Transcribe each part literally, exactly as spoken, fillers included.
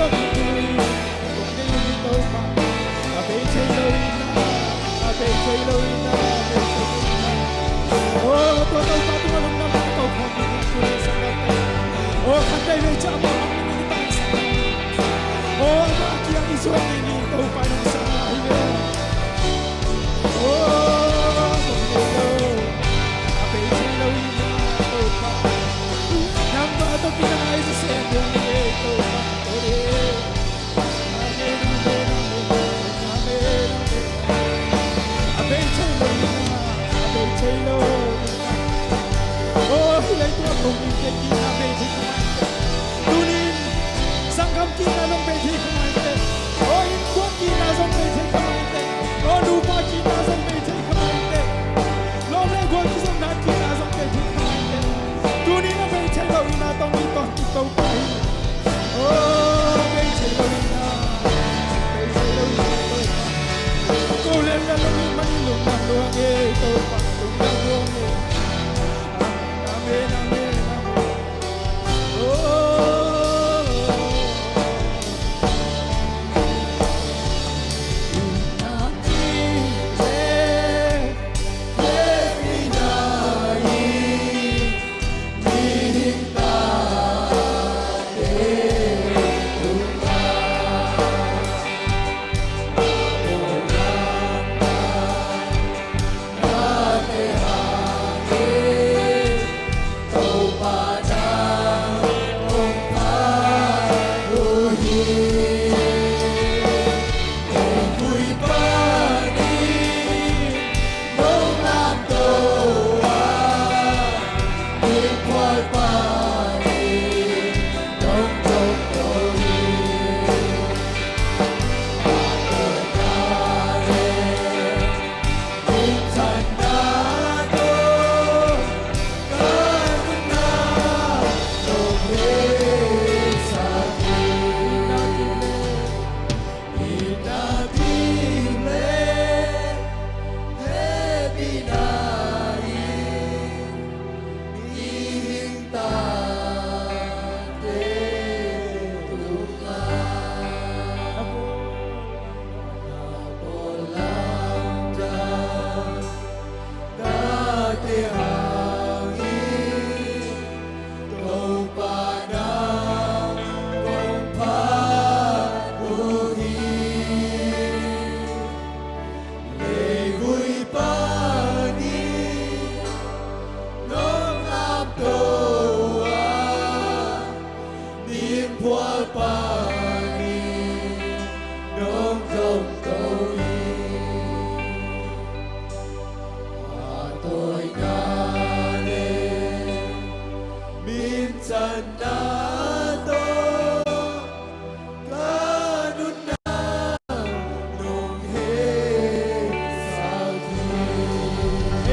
Kong deih uh hi Topa. A bei thei lo in ah, a bei thei lo in ah, a bei thei lo in ah. Oh, tua Topa tungah lungdam ko khawm ni, tuni sanggam te. Oh, khat veivei ciah amah hong ni, ni bang sanggam. Oh, amah kiang i zuan ni, ni Topa in hong sang lai hi ve. Oh, kong deih lo. A bei thei lo in ah, Topa. Nangmah tawh kinai sa sem ding hi, Topa. Oh, yeah. Amen, amen, amen, amen, amen. A bei thei lo in ah, a bei thei lo in ah. Oh, hih leitung a kong in te kina bei thei kha mai teh. Tunin sanggam kina zong bei thei kha mai teh. Oh, innkuan kina zong bei thei kha mai teh. Oh, nupa kina zong bei thei kha mai teh. Lawm le gual kizopna kina zong bei thei kha mai teh. Tunin a bei thei lo in ah tawng i tuak i Topa hi.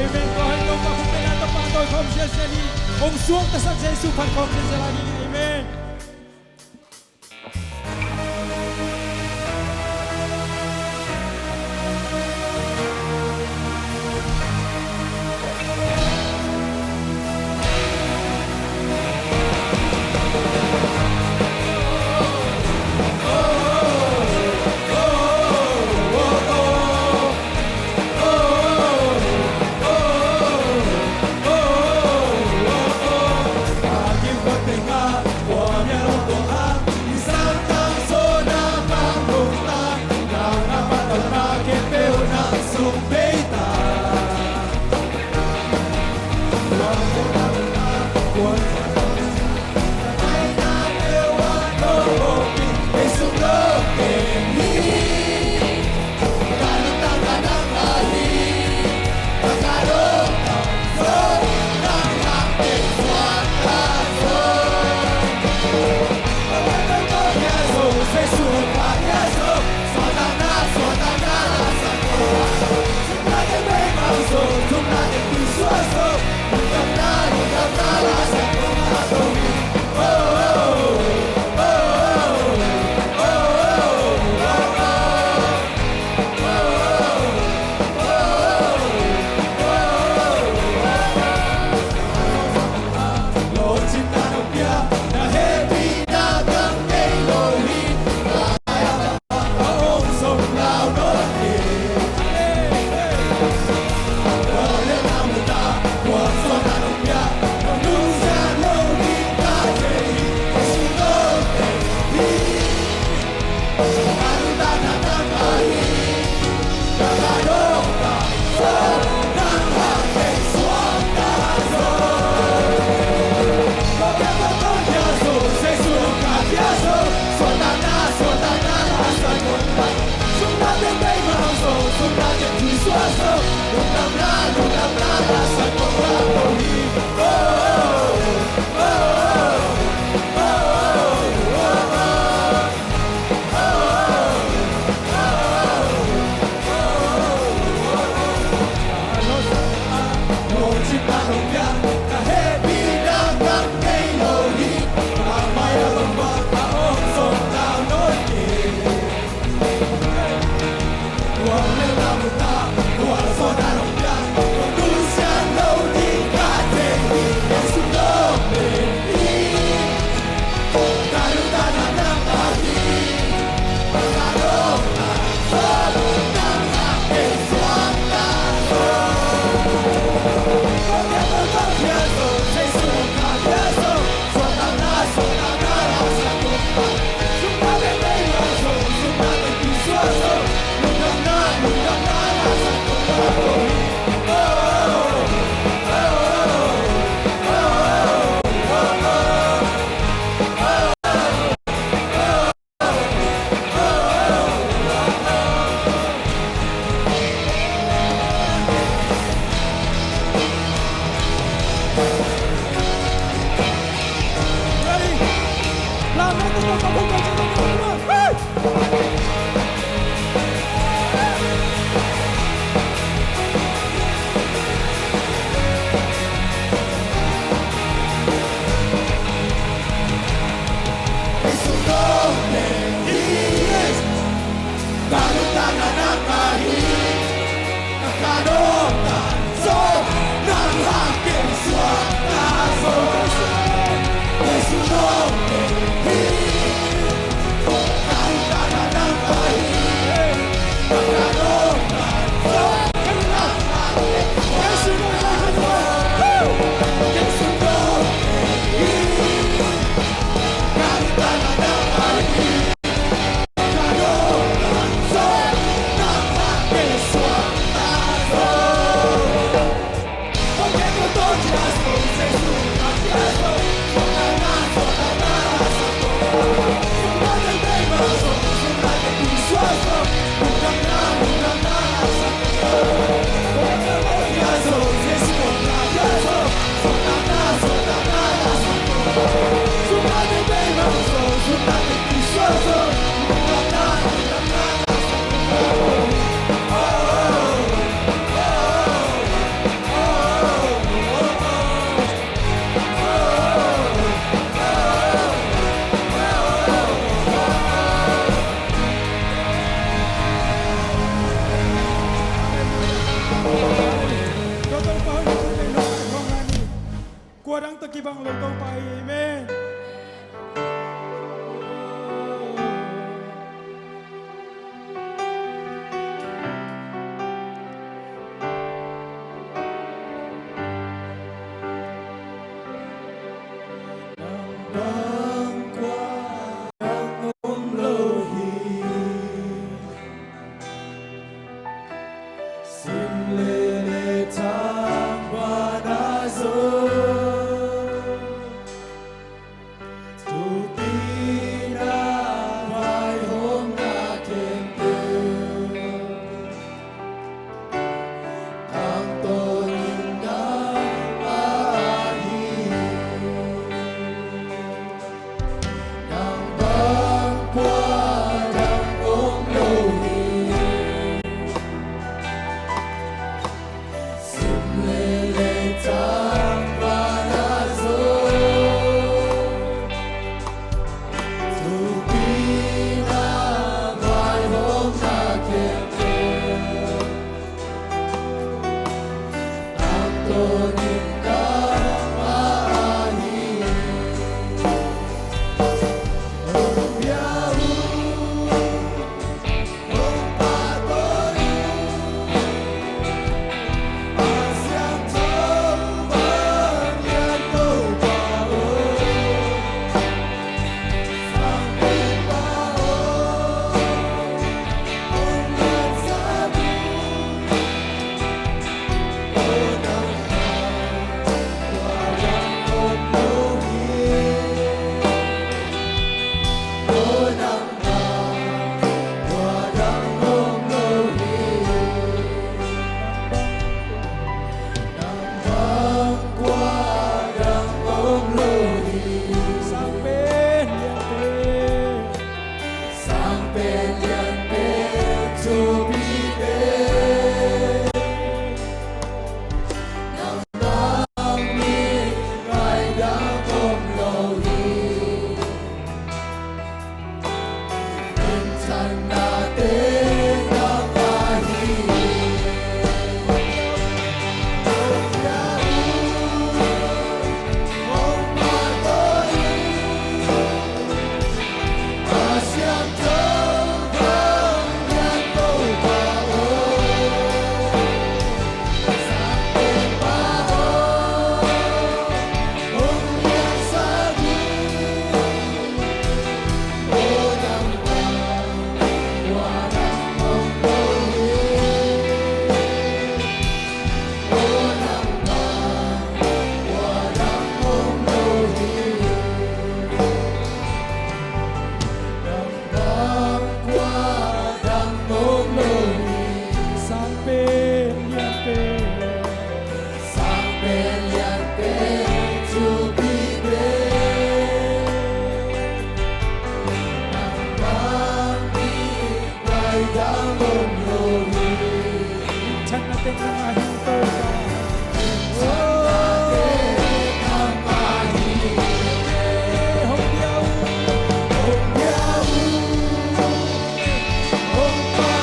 Amen. Kong hei Topa, kong pena Topa, kong khawm siasia ni. Kong suang tasak Jesu phat khawm siasia lai ni. Amen. Sang pen lian pen. Sang pen lian pen, thu pi pen. Nang bang mi laidang om lo hi. Thanna teng nang a hi, Topa. Thanna teng nang a hi. Hong pia uh. Hong pia uh. Hong pia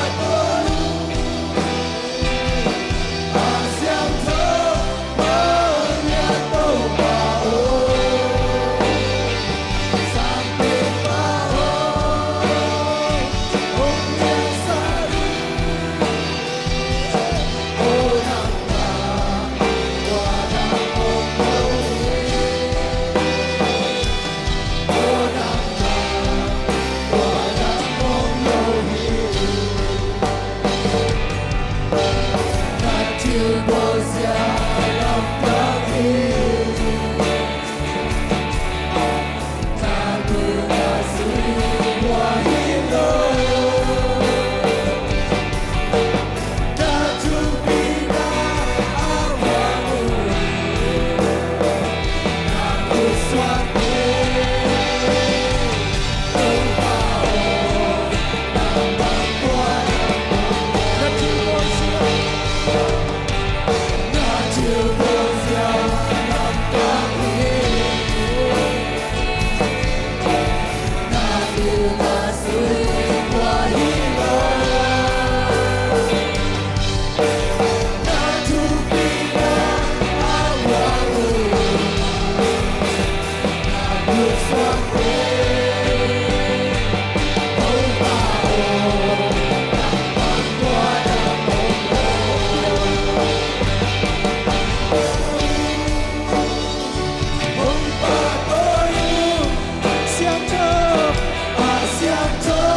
uh.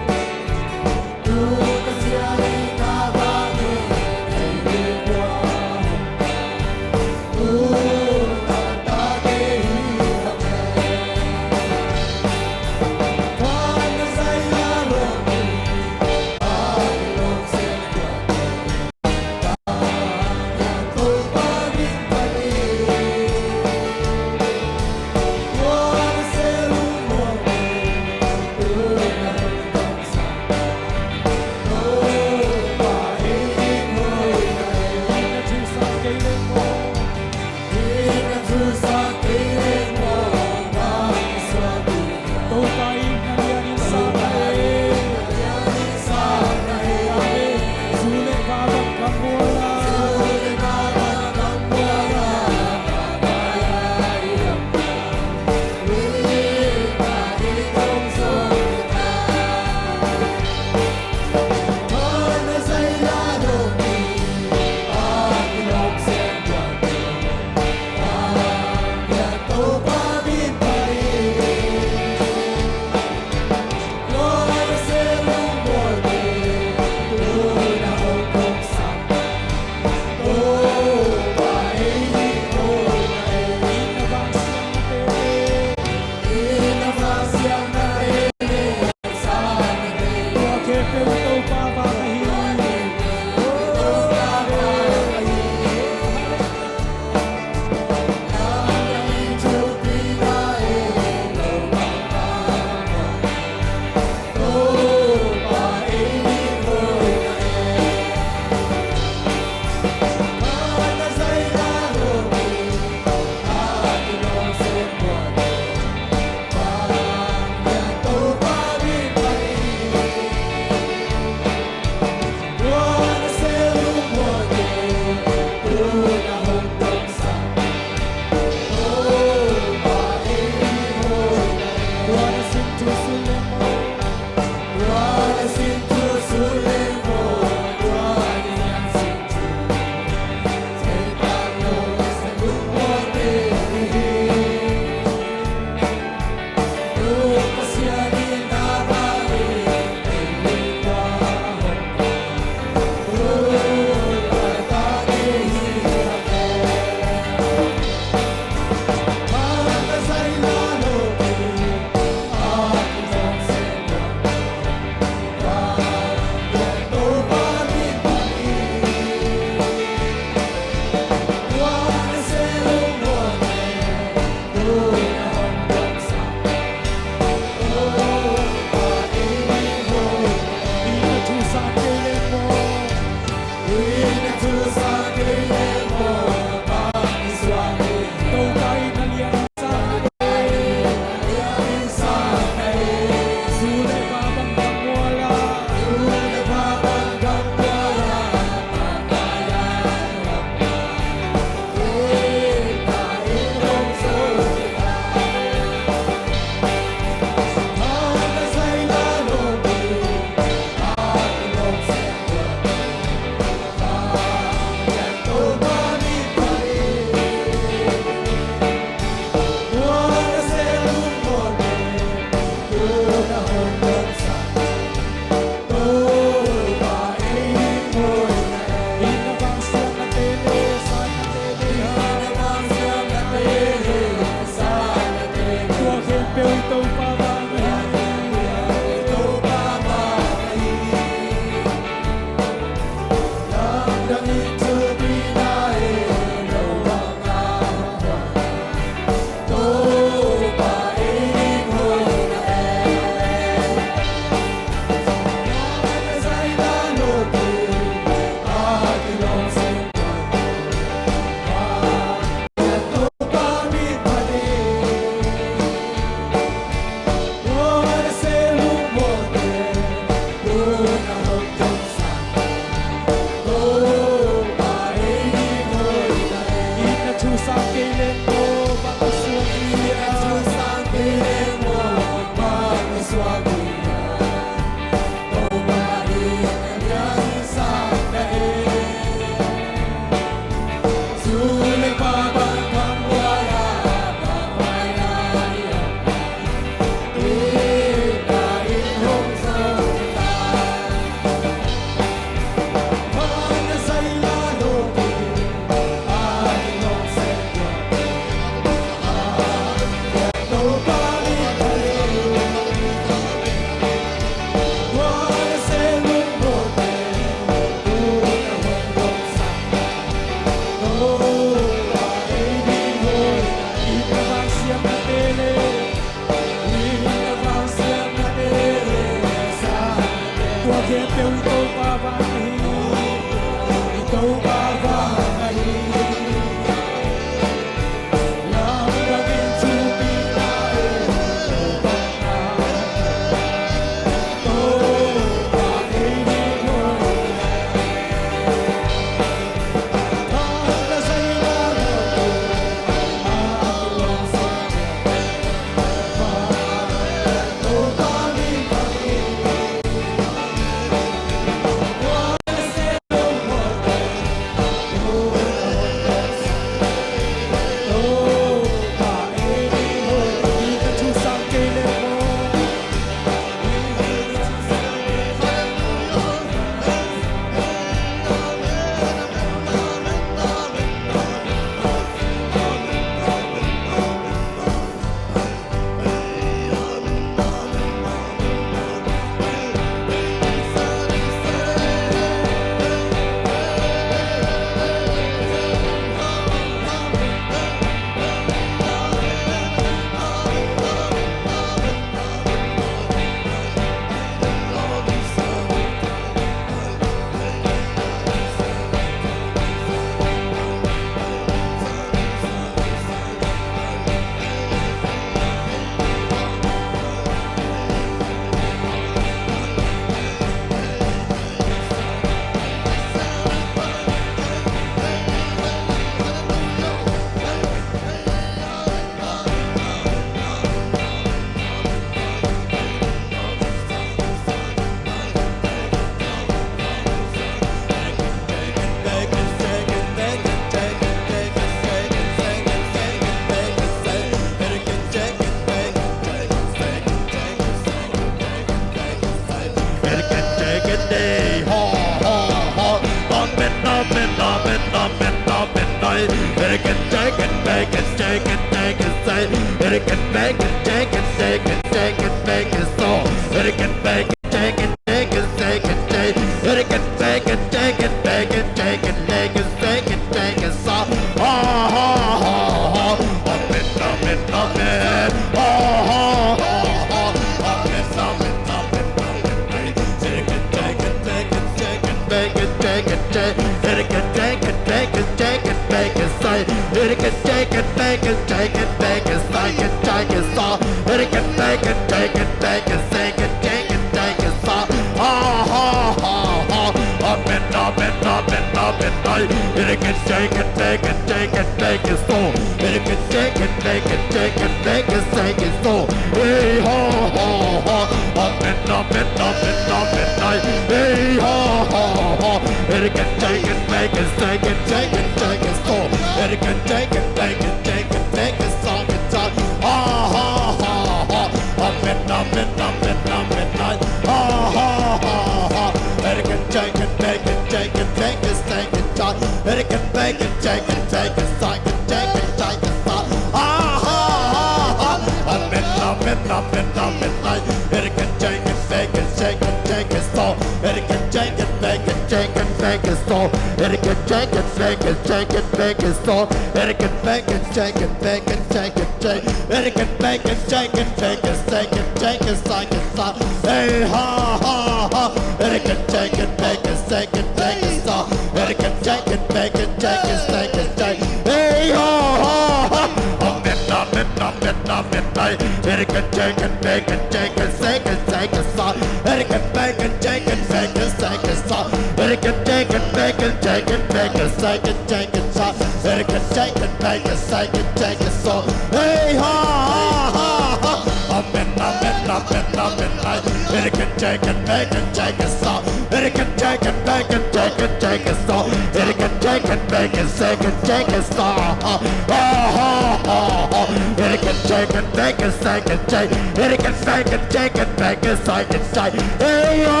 It can take it, take it, take it, take it, say. It can take it, take it, take it, take it, take it, so. It can take it, take it, take it, take it, take it. It can take it, take it, take it, take it, take it, take it, take it, so. Ha, ha, ha, ha. Up it, up it, up it. Ha, ha, ha, ha. Up it, up it, up it, up it. It can take it, take it, take it, take it, take it, take it. It can take it, take it, take it, take it, say. It can take it, take it, take it, take it, take it, take it, so. It can take it, take it, take it, take it, take it, take it, so. Ha, ha, ha, ha. Up it, up it, up it, up it, hey. It can take it, take it, take it, take it, so. It can take it, take it, take it, take it, take it, so. Hey, ha, ha, ha. Up it, up it, up it, up it, hey. Hey, ha, ha, ha. It can take it, take it, take it, take it, take it, so. It can take it, take it, take it, take it, so. It can, ha, ha, ha, ha. Up it, up it, up it, up it, hey. Ha, ha, ha, ha. It can take it, take it, take it, take it, take it, take it, so. It can take it, take it, take it, take it, take it, take it, so. Ha, ha, ha, ha. Up it, up it, up it, up it, hey. It can take it, take it, take it, take it, so. It can take it, take it, take it, take it, so. It can take it, take it, take it, take it, so. It can take it, take it, take it, take it, take it. It can take it, take it, take it, take it, take it, take it, so. Hey, ha, ha, ha. It can take it, take it, take it, take it, so. It can take it, take it, take it, take it, take it. Hey, ha, ha, ha. Up it, up it, up it, up it, hey. It can take it, take it, take it, take it, take it, so. It can take it, take it, take it, take it, so. It can take it, take it, take it, take it, take it, take it, so. It can take it, take it, take it, take it, so. Hey, ha, ha, ha, ha. Up it, up it, up it, up it, hey. It can take it, take it, take it, so. It can take it, take it, take it, take it, so. It can take it, take it, take it, take it, so. Ha, ha, ha, ha. It can take it, take it, take it, take it. It can take it, take it, take it, take it, take it. Hey, ha,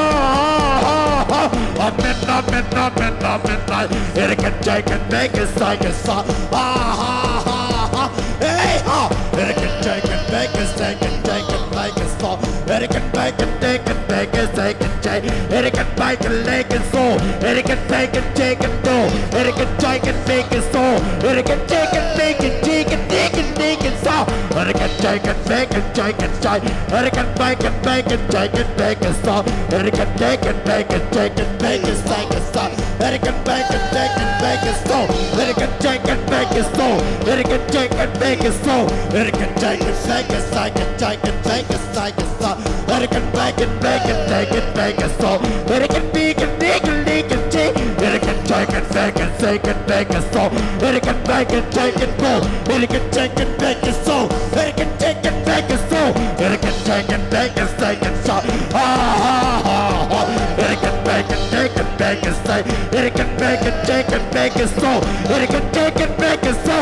ha, ha, ha. Up it, up it, up it, up it, hey. It can take it, take it, take it, so. Ha, ha, ha, ha. Hey, ha. It can take it, take it, take it, take it, take it, so. It can take it, take it, take it, take it, take it. It can take it, take it, so. It can take it, take it, go. It can take it, take it, so. It can take it, take it, take it, take it, take it, so. It can take it, take it, take it, take it. It can take it, take it, take it, take it, so. It can take it, take it, take it, take it, take it, so. It can take it, take it, take it, so. It can take it, take it, so. It can take it, take it, so. It can take it, take it, take it, take it, take it, take it, so. It can take it, take it, take it, take it, so. It can take it, take it, take it, take it. It can take it, take it, take it, take it, so. It can take it, take it, go. It can take it, take it, so. It can take it, take it, so. It can take it, take it, take it, so. Ha, ha, ha, ha. It can take it, take it, take it, say. It can take it, take it, take it, so. It can take it, take it, so.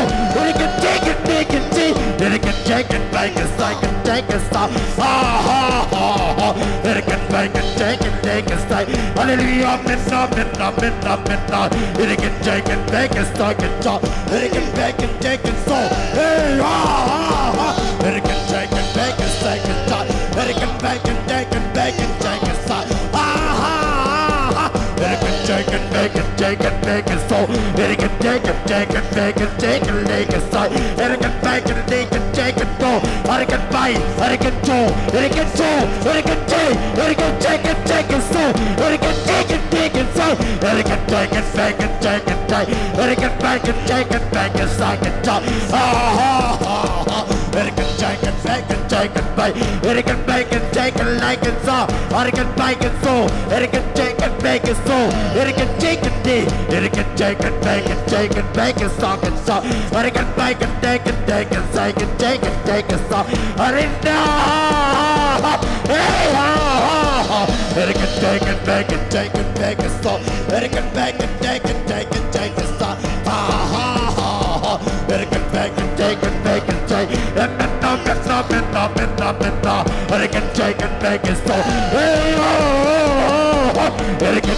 It can take it, take it, take it. It can take it, take it, take it, take it, so. Ha, ha, ha, ha. It can take it, take it, take it, say. Hallelujah, amen, amen, amen, amen, amen. It can take it, take it, take it, take it, so. It can take it, take it, so. Hey, ha, ha, ha. It can take it, take it, take it, take it. It can take it, take it, take it, take it, so. Ha, ha, ha, ha. It can take it, take it, take it, take it, so. It can take it, take it, take it, take it, take it, so. It can take it, take it, take it, go. It can bite, it can chew, it can chew, it can take, it can take it, take it, so. It can take it, take it, so. It can take it, take it, take it, take it. It can bite, can take it, take it, so. Ha, ha, ha, ha. It can take it, take it, take it, bite. It can bite, can take it, like it, so. It can bite, can so. It can take it, make it so. It can take it, take it, it can take it, make it, take it, make it, so, can so. It can bite, can take it, take it, take it, take it, take it, so. It can, hey, ha, ha, ha. It can take it, make it, take it, make it, so. It can make it, take it, take it, take it, so. Ha, ha, ha, ha. It can make it, take it, make it, take it. It can knock it, knock it, knock it, knock it, knock. It can take it, make it, so. Hey, oh, oh, oh, oh. It can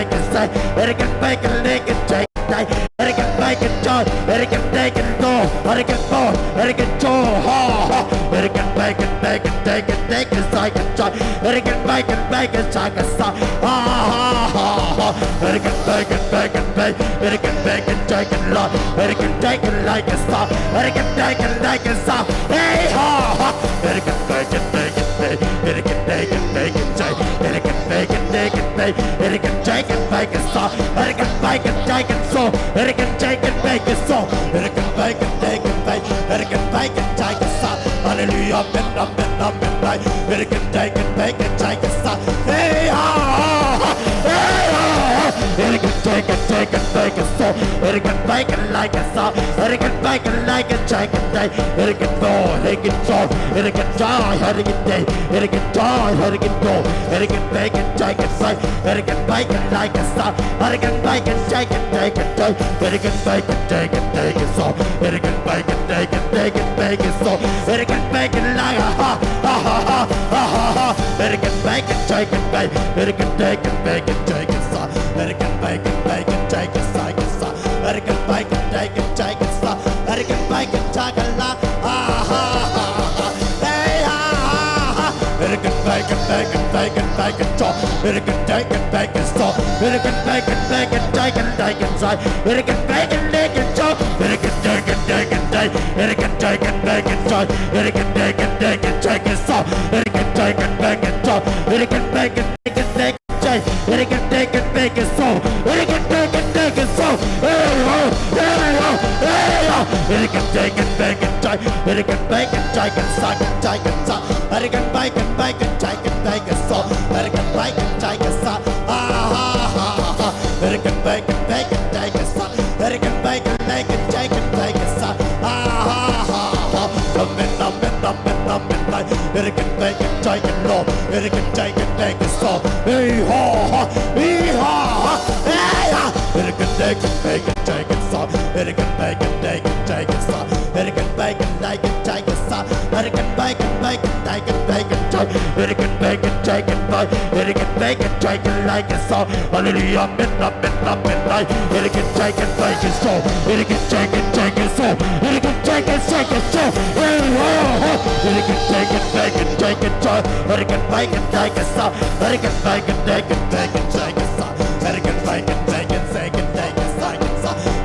bacon, say. Bacon, bacon, bacon, take a day. Bacon, bacon, joy. Bacon, bacon, door. Bacon, door. Bacon, joy. Ha, ha. Bacon, bacon, bacon, bacon, bacon, say, joy. Bacon, bacon, bacon, say, sa. Ha, ha, ha, ha. Bacon, bacon, bacon, bacon. Bacon, bacon, take a lot. Bacon, take it like a star. Bacon, take it like a star. Hey, ha, ha. Bacon, bacon, bacon, bacon. Bacon, bacon, bacon, say. Bacon, bacon, bacon, bacon. Bacon, take it, bacon, star. Bacon, bacon, take it, so. Bacon, take it, bacon, so. Bacon, bacon, bacon, bacon. Bacon, bacon, take it, star. Hallelujah, amen, amen, amen, amen. Bacon, take it, bacon, take it, star. Hey, ha, ha, ha. Hey, ha, ha. Bacon, take it, take it, bacon, so. Bacon, bacon, like a star. Bacon, bacon, like a chicken day. Bacon, door, bacon, door. Bacon, die, bacon, day. Bacon, die, bacon, door. Bacon, bacon, take it, say. Bacon, bacon, like a star. Bacon, bacon, take it, take it, take. Bacon, bacon, take it, take it, so. Bacon, bacon, take it, take it, take it, so. Bacon, bacon, like a ha, ha, ha, ha, ha, ha, ha. Bacon, bacon, take it, bacon. Bacon, take it, bacon, take it, so. Bacon, bacon, bacon, take it, take it, so. Bacon, bacon, take it, take it, so. Bacon, bacon, take it, la. Ha, ha, ha, ha. Hey, ha, ha, ha. Bacon, bacon, bacon, bacon, bacon, chop. Bacon, bacon, bacon, stop. Bacon, bacon, bacon, bacon, bacon, side. Bacon, bacon, bacon, chop. Bacon, bacon, bacon, bacon. Bacon, bacon, bacon, side. Bacon, bacon, bacon, bacon, stop. Bacon, bacon, bacon, chop. Bacon, bacon, bacon, bacon, side. Bacon, bacon, bacon, stop. Bacon, bacon, bacon, stop. Hey, ho, hey, ho, hey, ho. Bacon, bacon, bacon, side. Bacon, bacon, bacon, side, bacon, bacon, bacon, bacon, side. Bacon, bacon, bacon, bacon, stop. Bacon, bacon, bacon, stop. Ah, ha, ha, ha. Bacon, bacon, bacon, bacon, stop. Bacon, bacon, bacon, bacon, bacon, stop. Ah, ha, ha, ha. Amen, amen, amen, amen, amen. Bacon, bacon, bacon, Lord. Bacon, bacon, bacon, stop. Hey, ha, ha. Hey, ha, ha. Hey, ha. Bacon, bacon, bacon, bacon, stop. Bacon, bacon, bacon, bacon, stop. Bacon, bacon, bacon, bacon, stop. Bacon, bacon, bacon, bacon, bacon, stop. Bacon, bacon, bacon, bacon, bacon, bacon, like a song. Hallelujah, amen, amen, amen, like. Bacon, bacon, bacon, stop. Bacon, bacon, bacon, stop. Bacon, bacon, bacon, stop. Hey, ho, ho. Bacon, bacon, bacon, bacon, stop. Bacon, bacon, bacon, stop. Bacon, bacon, bacon, bacon, bacon, stop. Bacon, bacon, bacon, bacon, bacon, stop.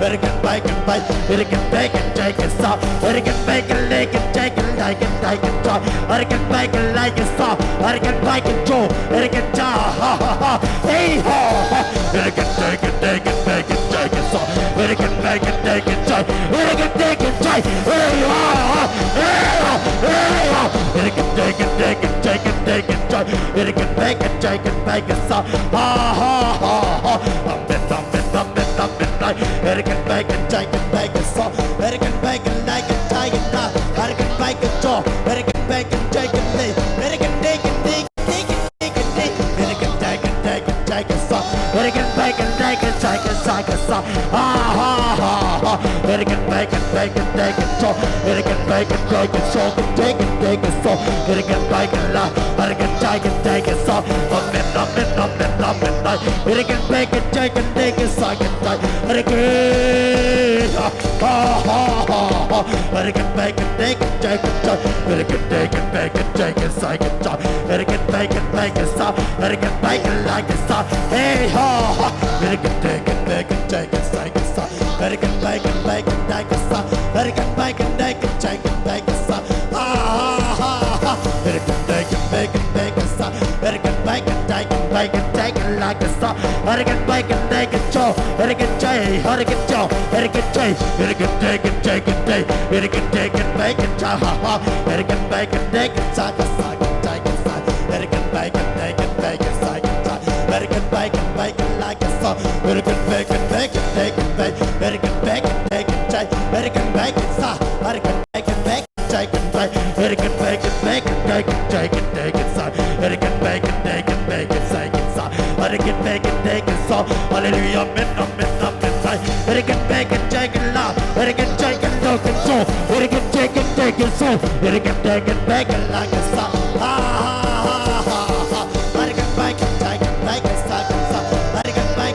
Bacon, bacon, bacon, bacon, bacon, bacon, stop. Bacon, bacon, bacon, bacon, bacon, bacon, stop. Bacon, bacon, like a star. Bacon, bacon, Joe. Bacon, ja, ha, ha, ha. Hey, ha, ha. Bacon, bacon, bacon, bacon, bacon, stop. Bacon, bacon, bacon, bacon, bacon, bacon, hey, ha, ha. Hey, ha, hey, ha. Bacon, bacon, bacon, bacon, bacon, bacon, bacon, bacon, stop. Ha, ha, ha, ha. Bacon, bacon, bacon, bacon, bacon, stop. Bacon, bacon, bacon, bacon, bacon, stop. Bacon, bacon, bacon, bacon, bacon, bacon, bacon, bacon, bacon, stop. Bacon, bacon, bacon, bacon, bacon, stop. Ah, ha, ha, ha. Bacon, bacon, bacon, bacon, stop. Bacon, bacon, bacon, stop. Bacon, bacon, stop. Bacon, bacon, la. Bacon, bacon, bacon, stop. Amen, amen, amen, amen, amen. Bacon, bacon, bacon, bacon, bacon, bacon, bacon, ha, ha, ha, ha. Bacon, bacon, bacon, bacon, bacon, bacon, bacon, bacon, bacon, bacon, bacon, bacon, like a star. Hey, ha, ha. Bacon, bacon, bacon, bacon, bacon, bacon, bacon, bacon, bacon, bacon, bacon, bacon, bacon, bacon, bacon, ha, ha, ha, ha. Bacon, bacon, bacon, bacon, stop. Bacon, bacon, bacon, bacon, bacon, like a star. Bacon, bacon, bacon, cho. Bacon, chay, bacon, cho. Bacon, chay, bacon, bacon, bacon, day. Bacon, bacon, bacon, cha, ha, ha. Bacon, bacon, bacon, cha, cha, cha, cha, cha, cha. Bacon, bacon, bacon, bacon, cha, cha, cha. Bacon, bacon, bacon, like a star. Bacon, bacon, bacon, bacon, bacon. Bacon, bacon, bacon, chay. Bacon, bacon, sa. Bacon, bacon, bacon. Bacon, bacon, bacon, bacon, bacon, bacon, bacon, sa. Bacon, bacon, bacon, bacon, bacon, sa. Bacon, bacon, bacon, sa. Hallelujah, amen, amen, amen, sa. Bacon, bacon, bacon, la. Bacon, bacon, bacon, so. Bacon, bacon, bacon, so. Bacon, bacon, bacon, like a sa. Ha, ha, ha, ha, ha. Bacon, bacon, bacon, bacon, sa, sa. Bacon, bacon,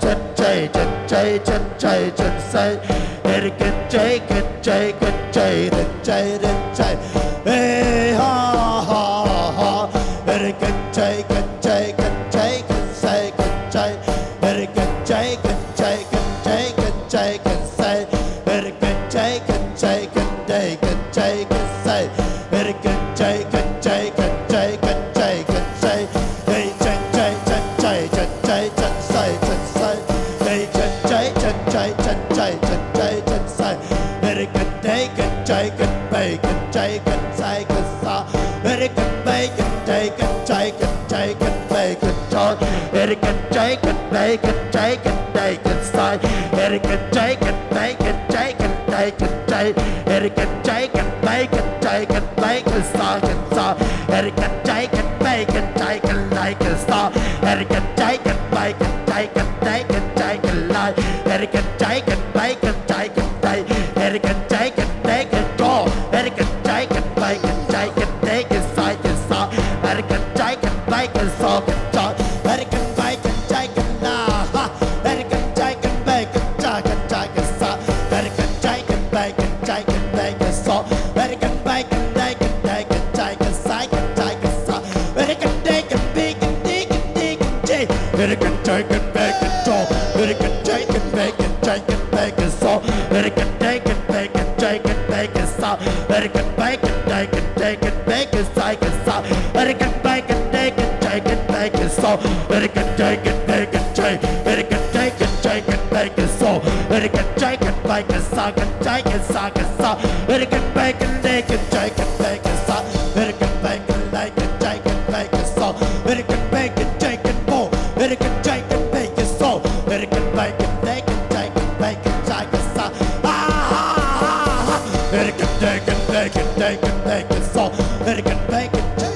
Chen Chai, Chen Chai, Chen Chai, Chen Sai. Ere Ken Chai, Ken Chai, Ken Chai, Chen Chai, Chen Chai. Hey, ha, ha, ha. Ere Ken Chai, Ken Chai, Ken Chai, Ken Sai, Ken Chai. Ere Ken Chai, Ken Chai, Ken Chai, Ken Chai, Ken Sai. Ere Ken Chai, Ken Chai, Ken Chai, Ken Chai, Ken Sai. Ere Ken Chai, Ken Chai, Ken Chai, Ken Chai, Ken Sai. Hey, Chen Chai, Chen Chai, Chen Chai, Chen Sai, Chen Sai. Hey, Chen Chai, Chen Chai, Chen Chai, Chen Chai, Chen Sai. Ere Ken Chai, Ken Chai, Ken Bai, Ken Chai, Ken Sai, Ken Sa. Ere Ken Bai, Ken Chai, Ken Chai, Ken Chai, Ken Bai, Ken Chai. Ere Ken Chai, Ken Bai, Ken Chai, Ken Bai, Ken Sai. Ere Ken Chai, Ken Bai, Ken Chai, Ken Bai, Ken Chai. Ere Ken Chai, Ken Bai, Ken Chai, Ken Bai, Ken Sa, Ken Sa. Ere Ken Chai, Ken Bai, Ken Chai, Ken Lai, Ken Sa. Ere Ken Chai, Ken Bai, Ken Chai, Ken Bai, Ken Chai, Ken Lai. Ere Ken Chai, Ken Bai, Ken Chai, Ken Bai. Ere Ken Chai, Ken Bai, Ken Chai, Ken Chai. Ere Ken Chai, Ken Bai, Ken Chai, Ken Bai, Ken Sa. Ere Ken Chai, Ken Bai, Ken Sa, Ken Sa. Ere Ken Bai, Ken Chai, Ken La, ha. Ere Ken Chai, Ken Bai, Ken Chai, Ken Chai, Ken Sa. Ere Ken Chai, Ken Bai, Ken Chai, Ken Bai, Ken Sa. Ere Ken Bai, Ken Dai, Ken Dai, Ken Chai, Ken Sai, Ken Chai, Ken Sa. Ere Ken Dai, Ken Bai, Ken Dai, Ken Dai, Ken Chai. Ere Ken Chai, Ken Bai, Ken Sa. Ere Ken Chai, Ken Bai, Ken Chai, Ken Bai, Ken Sa. Ere Ken Dai, Ken Bai, Ken Chai, Ken Bai, Ken Sa. Ere Ken Bai, Ken Dai, Ken Dai, Ken Bai, Ken Sai, Ken Sa. Ere Ken Bai, Ken Dai, Ken Chai, Ken Bai, Ken Sa. Ere Ken Dai, Ken Bai, Ken Chai. Ere Ken Dai, Ken Chai, Ken Bai, Ken Sa. Ere Ken Chai, Ken Bai, Ken Sa, Ken Chai, Ken Sa, Ken Sa. Ere Ken Bai, Ken Dai, Ken Chai, Ken Bai, Ken Sa. Ere Ken Bai, Ken Dai, Ken Chai, Ken Bai, Ken Sa. Ere Ken Bai, Ken Chai, Ken Bo. Ere Ken Chai, Ken Bai, Ken Sa. Ere Ken Bai, Ken Dai, Ken Chai, Ken Bai, Ken Chai, Ken Sa. Ah, ah, ah, ah. Ere Ken Dai, Ken Bai, Ken Dai, Ken Bai, Ken Sa. Ere Ken Bai, Ken Chai.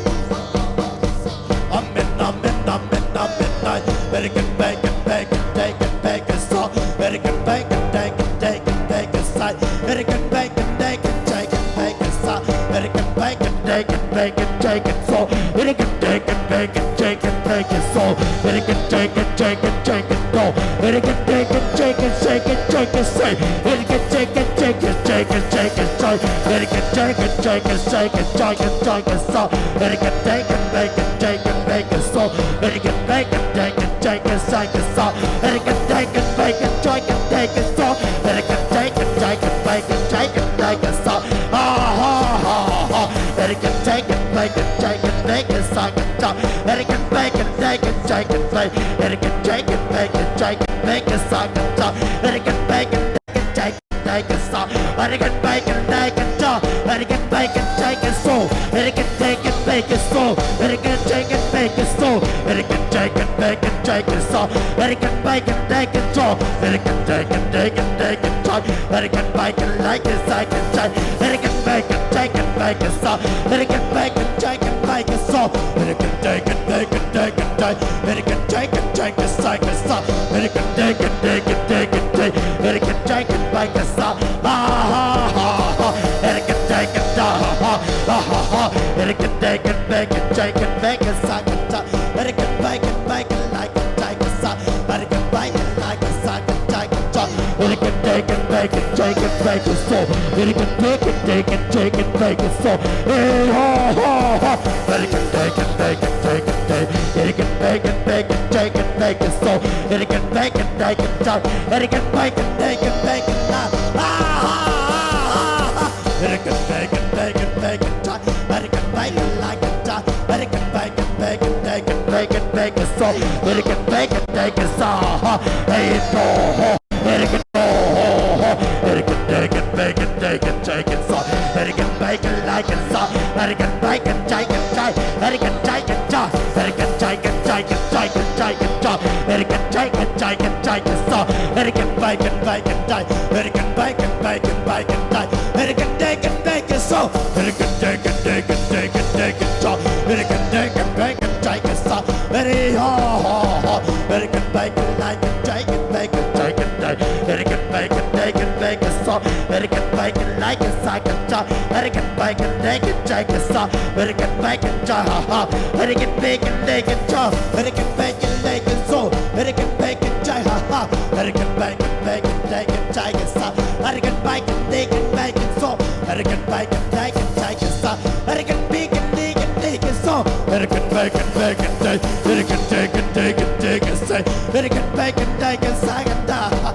Amen, amen, amen, amen, amen. Ere Ken Bai, Ken Bai, Ken Dai, Ken Bai, Ken Sa. Ere Ken Bai, Ken Dai, Ken Chai, Ken Bai, Ken Sai. Ere Ken Bai, Ken Dai, Ken Chai, Ken Bai, Ken Sa. Ere Ken Bai, Ken Dai, Ken Bai, Ken Chai, Ken Sa. Ere Ken Dai, Ken Bai, Ken Chai, Ken Bai, Ken Sa. Ere Ken Chai, Ken Chai, Ken Chai, Ken Sa. Ere Ken Dai, Ken Chai, Ken Chai, Ken Chai, Ken Sai. Ere Ken Chai, Ken Chai, Ken Chai, Ken Chai, Ken Sai. Ere Ken Chai, Ken Chai, Ken Chai, Ken Chai, Ken Sa. Ere Ken Dai, Ken Bai, Ken Chai, Ken Bai, Ken Sa. Ere Ken Bai, Ken Dai, Ken Chai, Ken Sai, Ken Sa. Ere Ken Dai, Ken Bai, Ken Chai, Ken Bai, Ken Sa. Ere Ken Dai, Ken Chai, Ken Bai, Ken Chai, Ken Dai, Ken Sa. Ah, ha, ha, ha. Ere Ken Chai, Ken Bai, Ken Chai, Ken Bai, Ken Sa, Ken Sa. Ere Ken Bai, Ken Dai, Ken Chai, Ken Bai. Ere Ken Chai, Ken Bai, Ken Chai, Ken make it, suck it, suck. It can make it, make it, take it, take it, suck. It can make it, make it, suck. It can make it, take it, so. It can take it, make it, so. It can take it, make it, so. It can take it, make it, take it, so. It can make it, take it, so. It can take it, take it, take it, suck. It can make it, like it, suck it, suck. It can make it, take it, make it, suck. It can make it, take it, make it, so. It can take it, take it, take it, take. It can take it, take it, take it, suck. It can take it, take it, take it, take. It can take it, make it, suck. Ha, ha, ha, ha. It can take it, ha, ha, ha, ha, ha, ha. It can take it, make it, take it, make it, suck it, suck. It can make it, make it, like it, take it, suck. It can make it, like it, suck it, take it, suck. It can take it, make it, take it, make it, so. It can take it, take it, take it, make it, so. Hey, ha, ha, ha. It can take it, take it, take it, take. It can make it, make it, take it, make it, so. It can make it, take it, take. It can make it, take it, make it, la. Ah, ha, ha, ha, ha. It can make it, make it, make it, take. It can make it, like it, take. It can make it, make it, take it, make it, make it, so. It can make it, take it, so. Hey, no. It can, oh, oh, oh. It can take it, make it, take it, take it, so. It can make it, like it, so. It can make it, take it, take. It can take it, take. It can take it, take it, take it, take it, so. It can take it, take it, take it, so. It can make it, make it, take. It can make it, make it, make it, take. It can take it, make it, so. It can take it, take it, take it, take it, so. It can take it, make it, take it, so. It, oh, oh, oh. It can make it, like it, take it, make it, take it, take. It can make it, take it, make it, so. It can make it, like it, suck it, suck. It can make it, take it, take it, suck. It can make it, take, ha, ha. It can make it, take it, suck. It can make it, take it, so. It can make it, take, ha, ha. It can make it, make it, take it, take it, suck. It can make it, take it, make it, so. It can make it, take it, take it, suck. It can make it, take it, take it, so. It can make it, make it, take. It can take it, take it, take it, say. It can make it, take it, suck it, ha, ha.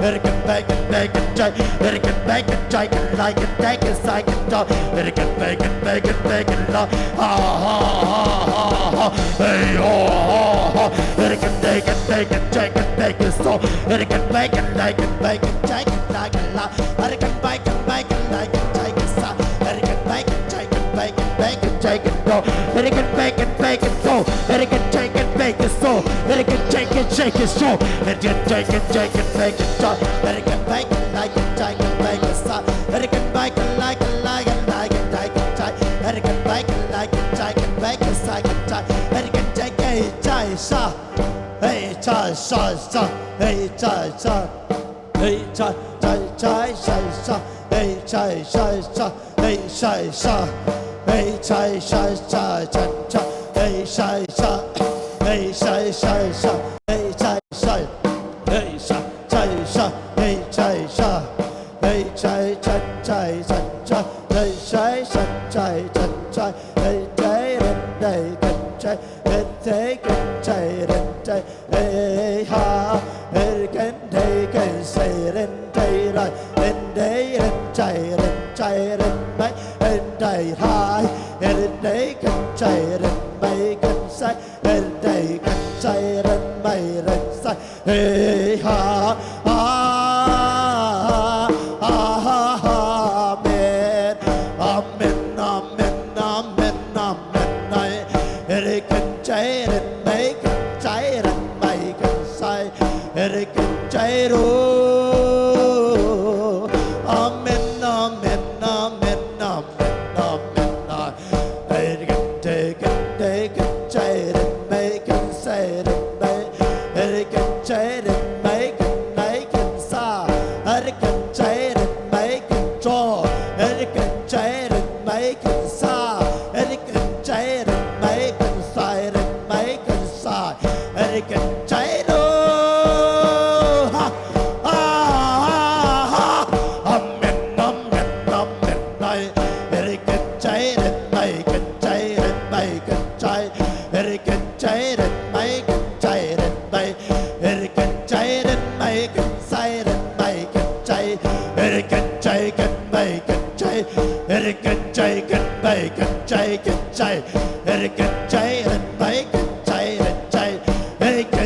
It can make it, make it, take. It can make it, take it, like it, take it, suck it, ha. It can make it, make it, make it, la. Ha, ha, ha, ha, ha. Hey, ho, ho, ho. It can take it, take it, take it, make it, so. It can make it, like it, make it, take it, like it, la. It can make it, make it, like it, take it, sa. It can make it, take it, make it, make it, take it, no. It can make it, make it, so. It can take it, make it, so. It can take it, take it, so. It can take it, take it, make it, so. It can make it, like it, take it, make it, sa. It can make it, like it, like it, like it, take it, take. It can make it, like it, take it, make it, take it, take. It can take it, take it, sa. Hey, cha, cha, cha. Hey, cha, cha. Hey, cha, cha, cha, cha, cha. Hey, cha, cha, cha. Hey, cha, cha. Hey, cha, cha, cha, cha, cha. Hey, cha, cha. Hey, cha, cha, cha. Hey, cha, cha. Hey, cha, cha, cha. Hey, cha, cha. Hey, cha, cha, cha, cha, cha. Hey, cha, cha, cha, cha, cha. Hey, cha, cha, cha, cha, cha. Hey, cha, cha, cha, cha. Hey ha, hey can, hey can say, hey, hey, hey, hey, hey, hey, hey, hey, hey, hey, hey, hey, can say, hey, hey, hey, can say, hey, hey, can say, hey, hey, hey, say, hey ha, ah, ah, ah, amen, amen, amen, amen, amen. Hey, hey, can say, hey, hey, can say, hey, hey, can say. Erikin Jairo. Amen, amen, amen, amen, amen, amen. Erikin tekin, tekin, jairin, mekin, sairin, me. Erikin jairin, mekin, naikin, sa. Erikin jairin, mekin, jo. Erikin jairin, mekin, sa. Erikin jairin, mekin, sairin, mekin, sa. Erikin Jairo. Ha, ha, ha, ha. Amen, amen, amen, ai. Erikin Jairin, mekin, Jairin, mekin, Jai. Erikin Jairin, mekin, Jairin, mei. Erikin Jairin, mekin, sairin, mekin, Jai. Erikin Jaikin, mekin, Jai. Erikin Jaikin, mekin, Jaikin, Jai. Erikin Jairin, mekin, Jairin, Jai. Erikin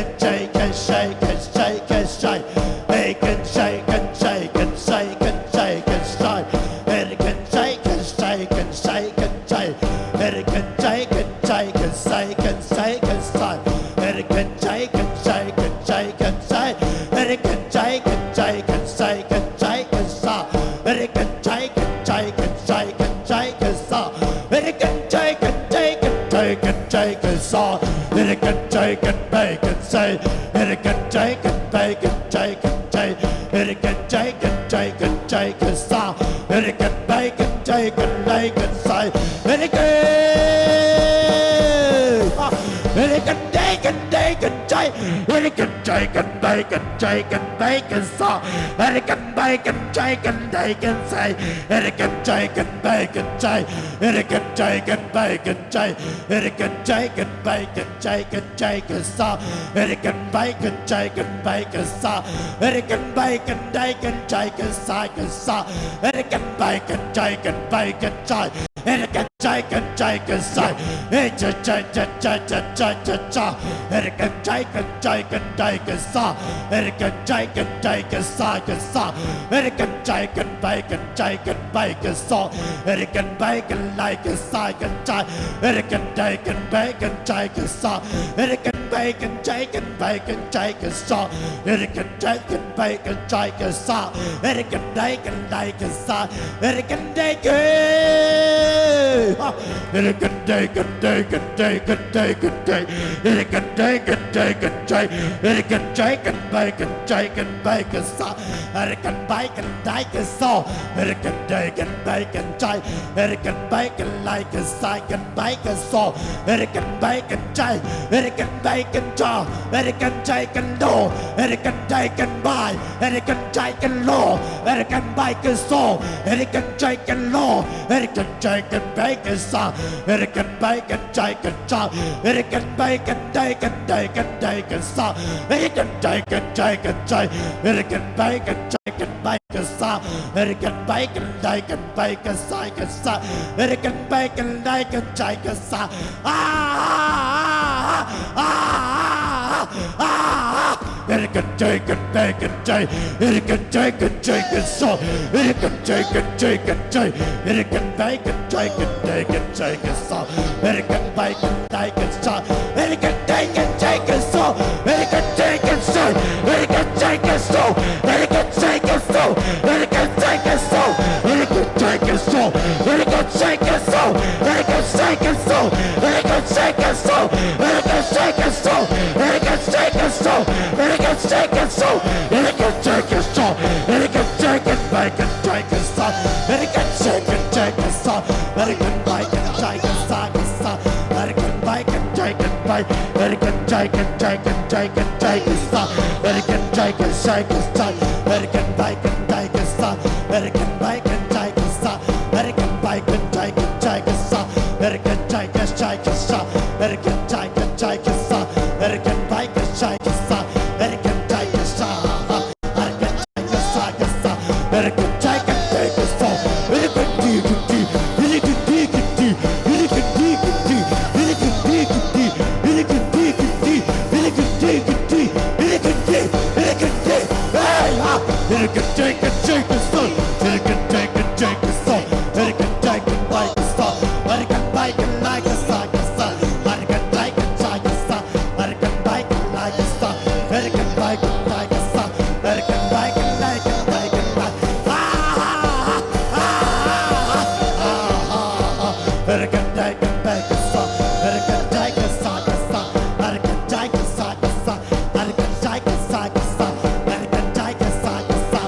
Ere kan jai kan jai kan jai kan jai. Ere kan jai kan jai kan jai kan jai kan sa. Ere kan jai kan jai kan jai kan jai kan sa. Ere kan jai kan jai kan jai kan jai kan sa. Ere kan jai kan bai kan jai. Ere kan jai kan bai kan jai kan jai. Ere kan jai kan jai kan jai kan sa. Ere kan bai kan jai kan lai kan sai. Ere kan, ere kan dai kan dai kan jai. Ere kan jai kan bai kan jai kan bai kan sa. Ere kan bai kan jai kan dai kan sai. Ere kan jai kan bai kan jai. Ere kan jai kan bai kan jai. Ere kan jai kan bai kan jai kan jai kan sa. Ere kan bai kan jai kan bai kan sa. Ere kan bai kan dai kan jai kan sai kan sa. Ere kan bai kan jai kan bai kan jai. Ere kan jai kan jai kan sai. Ere jai jai jai jai jai jai jai. Ere kan jai kan jai kan dai kan sa. Ere kan jai kan dai kan sai kan sa. Ere kan jai kan bai kan jai kan bai kan sa. Ere kan bai kan lai kan sai kan jai. Ere kan dai kan bai kan jai kan sa. Ere kan bai kan jai kan bai kan jai kan sa. Ere kan jai kan bai kan jai kan sa. Ere kan dai kan lai kan sa. Ere kan dai kan, ha. Ere kan dai kan dai kan dai kan dai kan dai. Ere kan dai kan dai kan jai. Ere kan jai kan bai kan jai kan bai kan sa. Ere kan bai kan dai kan sa. Ere kan dai kan bai kan jai. Ere kan bai kan lai kan sai kan bai kan sa. Ere kan bai kan jai. Ere kan bai kan ja. Ere kan jai kan lo. Ere kan dai kan bai. Ere kan jai kan lo. Ere kan bai kan sa. Ere kan jai kan lo. Ere kan jai kan bai kan sa. Ere kan bai kan jai kan ja. Ere kan bai kan dai kan dai kan dai kan sa. Ere kan dai kan jai kan jai. Ere kan bai kan jai kan bai kan sa. Ere kan bai kan dai kan bai kan sai kan sa. Ere kan bai kan dai kan jai kan sa. Ah, ah, ah, ah, ah, ah. Ere kan jai kan bai kan jai. Ere kan jai kan jai kan sa. Ere kan jai kan jai kan jai. Ere kan bai kan jai kan dai kan jai kan sa. Ere kan bai kan dai kan sa. Ere kan dai kan jai kan sa. Ere kan jai kan sa. Ere kan jai kan sa. Ere kan jai kan sa. Ere kan jai kan sa. Ere kan jai kan sa. Ere kan jai kan sa. Ere kan jai kan sa. Ere kan jai kan sa. Ere kan jai kan sa. Ere kan jai kan sa. Ere kan jai kan sa. Ere kan jai kan sa. Ere kan jai kan bai kan jai kan sa. Ere kan jai kan jai kan sa. Ere kan bai kan jai kan sa kan sa. Ere kan bai kan jai kan bai. Ere kan jai kan jai kan jai kan jai kan sa. Ere kan jai kan jai kan jai. Ere kan bai kan dai kan sa. Ere kan bai kan jai kan sa. Ere kan bai kan jai kan jai kan sa. Ere kan jai kan jai kan sa. Ere kan jai kan jai kan sa. Ere kan bai kan jai kan sa. Ere kan jai kan sa. Ere kan jai kan sa kan sa. Ere kan jai kan jai kan sa. Ere kan di kan di. Ere kan di kan di. Ere kan di kan di. Ere kan di kan di. Ere kan di kan di. Ere kan di kan di. Ere kan di. Ere kan di. Hey, ha. Ere kan jai kan jai kan sa. Ere kan jai kan jai kan sa. Ere kan jai kan bai kan sa. Ere kan bai kan lai kan sa kan sa. Ere kan jai kan jai kan sa. Ere kan bai kan lai kan sa. Ere kan bai kan lai kan sa. Ere kan bai kan lai kan bai kan lai. Ah, ah, ah, ah, ah, ah, ah. Ere kan jai kan bai kan sa. Ere kan jai kan sa kan sa. Ere kan jai kan sa kan sa. Ere kan jai kan sa kan sa. Ere kan jai kan sa kan sa.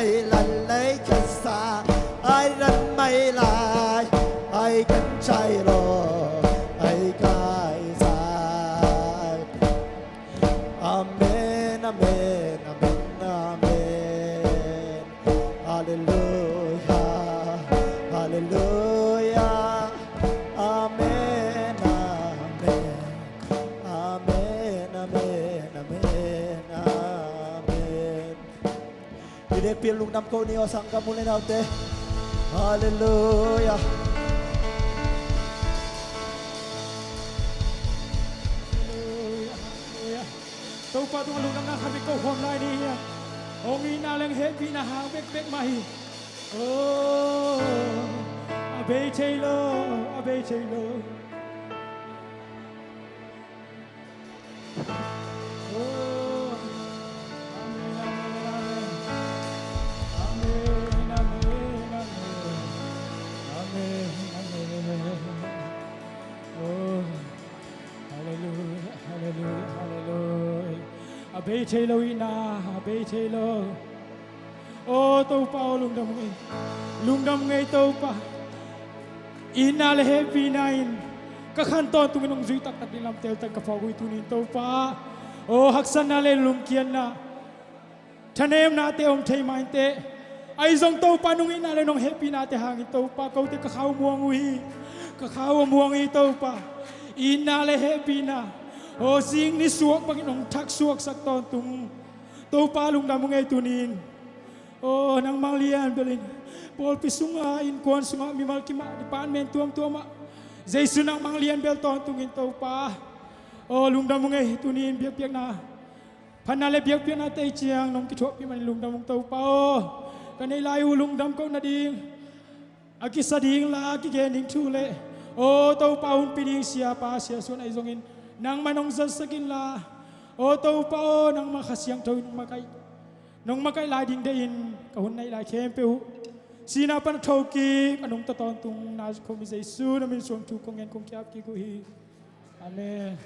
Ei lan lei khat sa, ei lan mai lai, ei kan chai lo, ei kai sa. Amen, amen, amen, amen. Hallelujah, hallelujah. Amen, amen. Amen, amen, amen, amen. I dekpi lungdam ko ni aw, sanggam u le naute. Hallelujah. Hallelujah, hallelujah. Topa tungah lungdamna khat bek ko khawm lai ni hiam? Hong itna leh hehpihna hang bekbek mah hi. Oh, a bei thei lo, a bei thei lo. Oh, amen, amen, amen. Amen, amen, amen. Amen, amen. Oh, hallelujah, hallelujah, hallelujah. A bei thei lo itna, a bei thei lo. Aw Topa aw, lungdam ngei, lungdam ngei Topa. Itna le hehpihna in ka khan tawntungin hong zui taktak ding lam teltak ka phawk uh hi tuni-in Topa. Aw haksatna le lungkiatna, thanemnate om thei mah inteh. Ahi zong Topa, nong itna le nong hehpihnate hangin Topa, kote ka khau muang uh hi. Ka khau a muang hi Topa. Itna le hehpihna, aw zing ni suak bangin hong thaksuaksak tawntung. Topa lungdam uh ngei tuni-in. Aw nangmah lian belin pawlpi sungah, innkuan sungah, mimal kimah, department tuamtuamah Jesu nangmah lian bel tawntungin Topa. Aw lungdam uh ngei, tuni-in biakpiakna, phatna le biakpiakna tei ciang nong kithuahpih manin lungdam ung Topa aw. Ka neih lai uh lungdam koh nading, a kisa ding la, a kigen ding thu le, aw Topa, hunpih ding siapa siasuan ahi zongin nangmah nong zatsak inla, aw Topa aw, nangmah Kha Siangtho in nong makaih, nong makaih lai ding deihin ka hun neih lai khempeuh uh sihna pan a thokik a nungta tawntungna khawm hi Jesu na min suang thu kong ngen kong ki-ap kik uh hi. Amen.